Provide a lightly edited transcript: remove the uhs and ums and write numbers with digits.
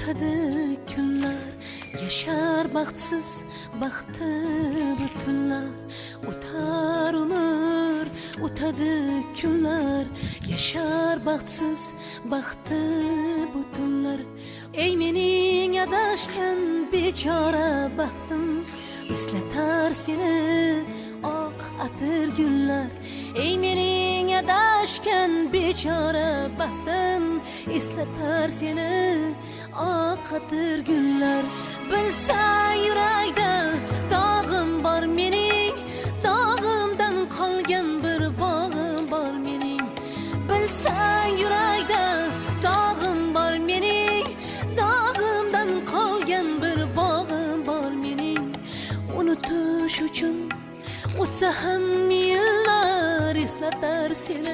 O'tadi kunlar, yashar baxtsiz baxti butunlar. O'tar umr, o'tadi kunlar, yashar baxtsiz baxti butunlar. Ey mening adashgan bechora baxtim, eslatar seni oq atir gullar. Ey mening adashgan bechora baxtim, eslatar seni oq atir gullar. Bilsang, yurakda dog'im bor mening, dog'imdan qolgan bir bog'im bor mening. Bilsang, yurakda dog'im bor mening, dog'imdan qolgan bir bog'im bor mening. Unutish uchun o'tsa ham yillar, eslatar seni.